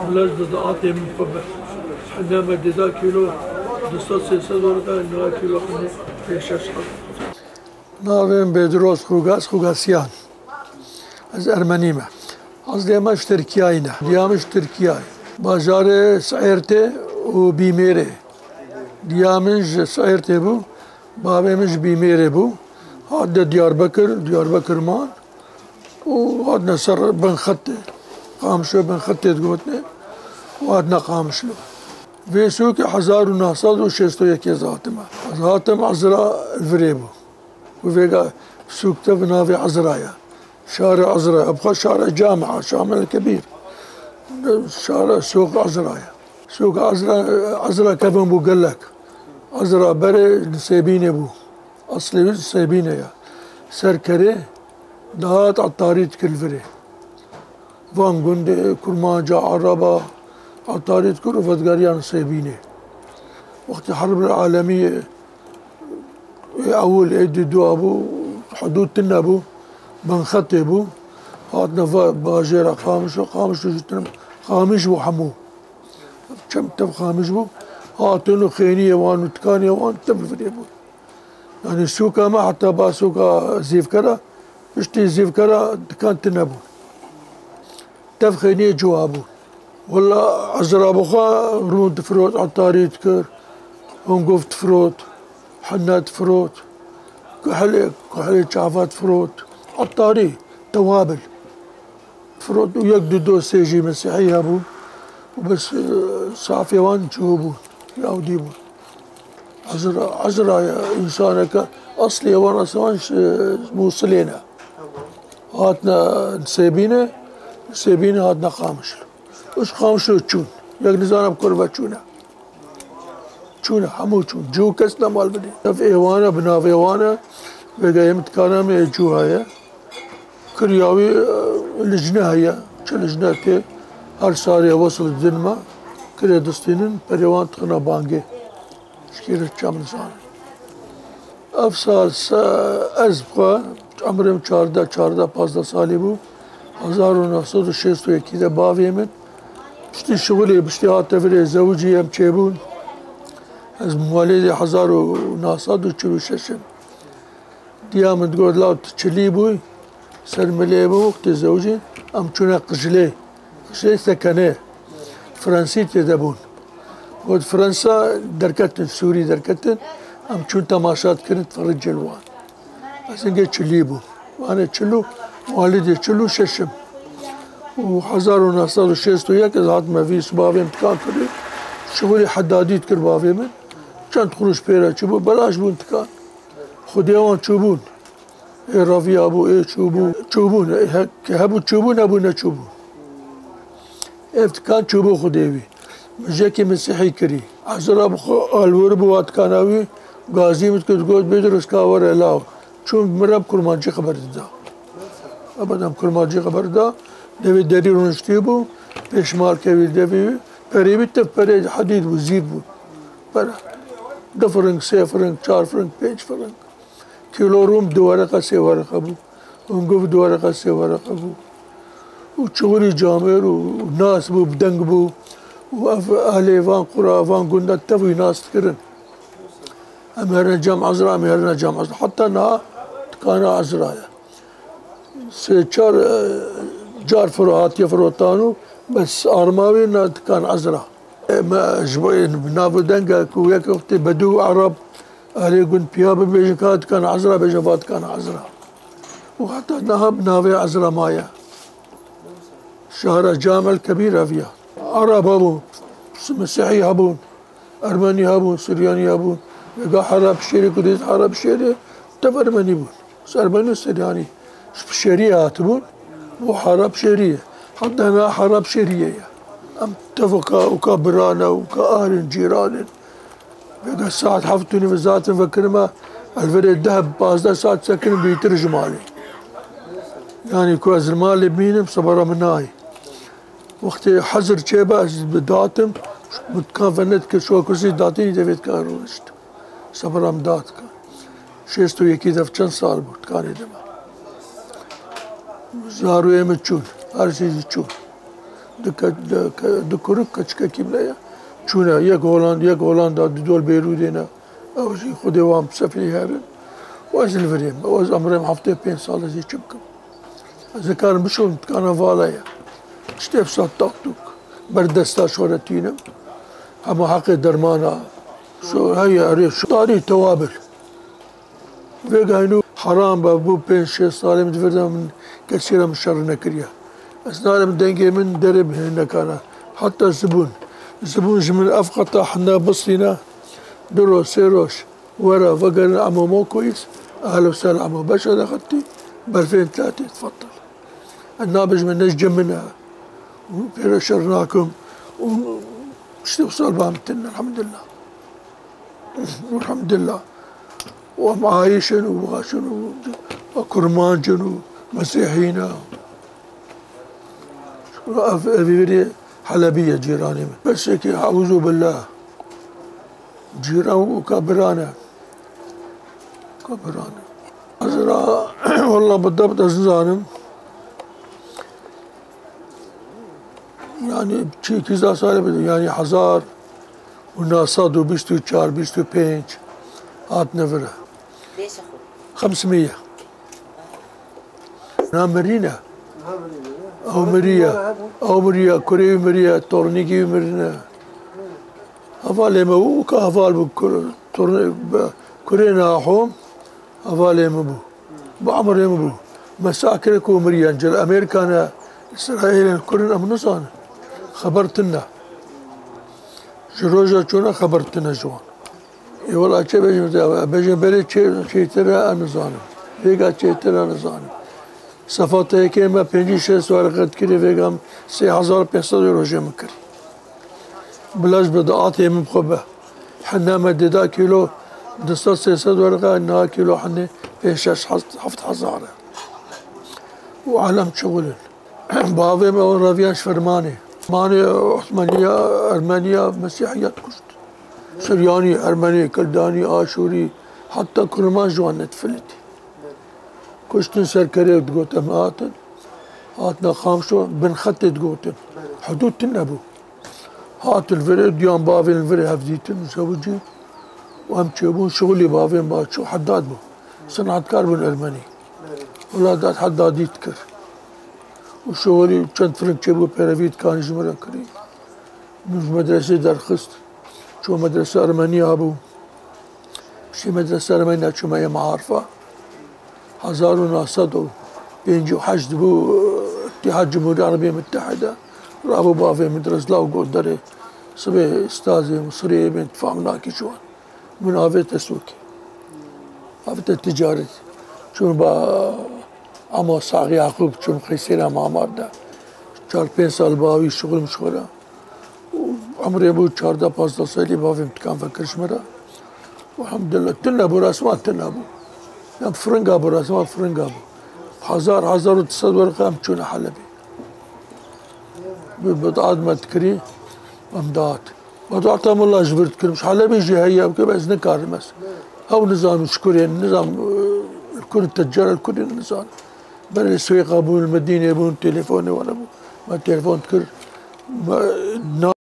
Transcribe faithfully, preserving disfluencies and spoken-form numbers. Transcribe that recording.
Millet diatê min xwe bi hene me dida kîlo du sed sê sed were da, niha kîlo hene pênc şeş sed. Navê min Bêdiros Xugas Xugasyan. Ez Ermenî me. Eslê me ji Tirkiyayê ne. Diya min ji Tirkiyayê. Bajarê Siêrtê û Bîmêrê. Diya min ji Siêrtê bû. Bavê min ji Bîmêrê bû. Hatine Diyarbekir, Diyarbekir man. Û hatine ser Binxetê. Qamişlo Binxetê digotinê. Û hatine Qamişlo. Vê sûkê hezar û neh sed û şêst û yekê ez hatime. Ez hatim Ezra li virê bû. Û vêga sûk te bi navê Ezra ye. Şarê Ezra ye. Bi xwe şare camia, Şamil Kebîr. Şare sûk Ezra ye. Sûk Ezra, Ezra kevin bû gelek. Ezra berê li Sêbînê bû. Eslê wî Sêbînê ye. Ser kerê dihat etarî dikir li virê. Van gundê, kurmanca, ereba, etarî dikir û vedigeriyan Sêbînê. Wextê Herbê Alemî ê ewil, ê didû hebû, hidûd tune bû, Binxetê bû, hatine va bajêra Qamişlo, Qamişlo jî tune, Qamiş bû hemû. Çem tev Qamiş bû, hatin û xêniyê wan û tikanê wan tev virê bûn. Yanî sûka me heta ba sûka Zîvkera, piştî Zîvkera tikan tune bûn. Tev xêniyê cuwa bûn. Wela Ezra bi xwe rûn difirot, etarî dikir, hingov difirot, hine difirot, kuhilê, kuhilê çava difirot, etarî, tewabil. Firot û yek du dostê jî Mesîhî hebûn û bes, e, safê wan çûbûn, Yahûdî bûn. Ezra, Ezra ya însaneke eslê wan, eslê wan ji Mûsilê ne. Hatine Sêbînê, Sêbînê hatine Qamişlo. Û ji Qamişlo çûn. Yek nizane bi ku re ve çûne. Çûne, hemû çûn. Cû kes nema li binê. Ev ê wan e, bi navê wan e. Vêga yê min dikana me yê cû heye. Kiriya wî, e, lijne heye. Çi lijne tê? Her sarê wesl didin me. Kirê distînin, perê wan dixine bangê. Ji kê re çem nizanin. Ev sal se-, ez bi xwe, emrê min çardeh, çardeh pazdeh salî bû. Hezar û neh sed û şêst û yekî de bavê min piştî şixulê, piştî hate virê zewicî em çêbûn. Ez mewlêdê hezar û neh sed û çil û şeş im. Diya min digot, "Law tu çilî bûyî, ser milê bû, wextê zewicî, em çûne Qijilê." Qijilê Sekenê, Fransî tê de bûn. Got, "Fransa derketin, Sûrî derketin, em çûn temaşa dikirin, tfericê li wan." Ez hingê çilî bûm. Wane çil û, walidê çil û şeş im. Û hezar û neh sed û şêst û yek ez hatime vî, bavê min tikan kirî. Şixulî hedadî dikir bavê min. Çend xuruş pê re çûbû, belaş bûn tikan. Xwedê wan çûbûn. Ê reviya bû, ê çûbû, çûbûn. Ê he-, ke hebû çûbûn, hebû neçûbûn. Ev tikan çûbû Xwedê wî. Mijekî Mesîhî kirî. Ezra bi xwe alwir bû wa tikana wî, gazî min dikir, digot, "Bêdros ka were law." Çûn bi min re bi kurmancî xeber dida. Ebed em kurmancî xeber da. Devê derî rûniştî bû. Pêşmalkê wî devê wî. Perê wî tev perê hedîd bû, zîr bû. Pere. Du firing, sê firing, çar firing, pênc firing. Kîlo rûn du wereqa, sê wereqa bû. Hingov du wereqa, sê wereqa bû. Û çiwirî camêr û nas bû, bi deng bû. Û ev ehlê van qura, van gunda tev wî nas dikirin. Em herine cem Ezra, em herine cem Ezra. Heta niha tikana Ezra ye. Sê çar, e, car firo hatiye firotan û bes arma wê na tikan Ezra. E, me ji bo, e, bi nav û deng e ku yek wextê bedû û ereb, ehlê gund piya bibêjin ka tikan Ezra, bêjin va tikan Ezra. Û heta niha bi navê Ezra maye. Şehra Cam el Kebîr ev ya. Ereb hebûn, Mesîhî hebûn, Ermenî hebûn, Suryanî hebûn. Vêga Hera Pişêrê ku dê Hera Pişêrê tev Ermenî bûn. Ermenî û Suryanî ji Pişêriyê hatibûn. Û Hera Pişêrî ye. Heta niha Hera Pişêriyê ye. Em tev û ka, û ka bira ne, û ka ar in, cîran in. Vêga saet heft û nîv zaten vekirime, ez verê deh, pazdeh saet sekirim bêtir ji malê. Yanî ku ez li malê bimînim, sebera min nayê. Wextê hezir çêbe ez didatim, min tikan venedikir, şo kursî datînî devê tikan rûnişt. Sebera min datikan. Şêst û yekî dev çend sal bû, tikanê de me. Zarûyê min çûn, her şey jî çûn. Du ke-, du ke-, du kurik keçikekî min heye. Çûne yek Holand-, yek Holanda, du dol Beyrûdê ne. Ew jî xwedê wan bi seferî herin. Û ez li virê me. Û ez emrê min heftê pênc sal ez ê çi bikim? Ez nikarim bişom, dikana vala ye. Tiştê ev saet tak tuk. Ber desta şoretînim. Hema heqê dermana. Şo heye erê şo tarî tewabil. Vêga hînû heram be, bû pênc şêst salê min di vir de min kesî re min şer nekiriye. Ez narim dengê min derê bi hênekana. Heta zibûn. Zibûn ji min ev qata hene bistîne. Du roj, sê roj. Were, vegerin emo Mokoyîs. Ehlo sel emo. Beşe de xettî. Berfên tlatê tfatel. Ez nabêjim ne ji cem min e. Û pêre şer nakim. Û işte wisa ba min tune, elhamdulillah. Elhamdulillah. Û em ayîş in û baş in û, û kurmanc in û mesîhî ne. Ev, ev virê Helebî ye cîranê min. Besekî, euzu billah. Cîran û kabiran e. Kabiran e. Ez ra, wallah bi debt ez nizanim. Yani çi kîza sale bide, yani hezar û neh sed û bîst û çar, bîst û pênc hatine vir e. Xemsimiye. Na mirî ne. Ew miriye. Ew miriye. Kurê wî miriye. Tornîkî wî mirine. Hevalê me bû, ka heval bû. Kur-, tornê-, be-, kurê Nahom hevalê me bû. Bi emrê min bû. Me seh kire ku miriyan cil Amerîka ne, Îsraîlê ne, kurin em nizanin. Xeber tune. Ji roja çûna xeber tune ji wan. Ê wela çê bêjim te, bêjim berê çê, çêtir e, em nizanin. Vêga çêtir e, nizanin. Sefa te yekê me pêncî şêst werqe dikirî, vêga em sê hezar pênc sed euro jê min kirî. Bila ji bidatê min xwe be. Hene me dida kîlo du sed sê sed werqe, niha kîlo hene pênc şeş heft hezar e. Û alem çiwil in. Bavê me ew reviyan ji fermanê. Manê Osmaniya, Ermeniya, Mesîhiya kuşt. Siryanî, Ermenî, Kildanî, Aşûrî, heta Kurman ji wan nedifilitî. Kuştin ser kerê digot em hatin. Hatina Xamşo, bin xetê digotin. Hudûd tune bû. Hatin virê, duyan bavên virê hev dîtin, zewicî. Û em çêbûn, şixulî bavên ba çû, heddad bû. Senatkar bûn ermenî. Wela dat heddadî dikir. Û şixulî çend firing çêbû, pêrevî dikanî ji min re kirî. Min ji medresê derxist. Çû medrese ermenî hebû. Piştî medrese ermenî çûme yê maarifa. Hezar û neh sed û pêncî û heşt bû, Îtîhad Cumhurî Erebî Mutehide. Rabû bavê min direzla û got derê. Sibê ustazê Misirê bên tifam nakî ji wan. Min avête sûkê. Avête ticaret. Çûn ba Amo Sax Yaqûb, çûn Qeysêra Mamar de. Çar pênc sal bawî şixulim ji xwe re. Û emrê bû çardeh pazdeh salî bavê min tikan vekir ji min re. Elhamdulillah, tune bû, resman tune bû. Em firinga bû, resman firinga bû. Hezar, hezar û du sed werqe em çûne Helebê. Bi bidat me dikirî, em dihat. Bidat em wela ji vir dikirim. Ji Helebê jî heye, em kim ez nikarim ez. Ew nizam ji kurê, nizam, e, li kur tecer, li kurê nizam. Berê Swêqa bûn, li Medînê bûn, telefonê wan bû. Me telefon dikir. Me, na-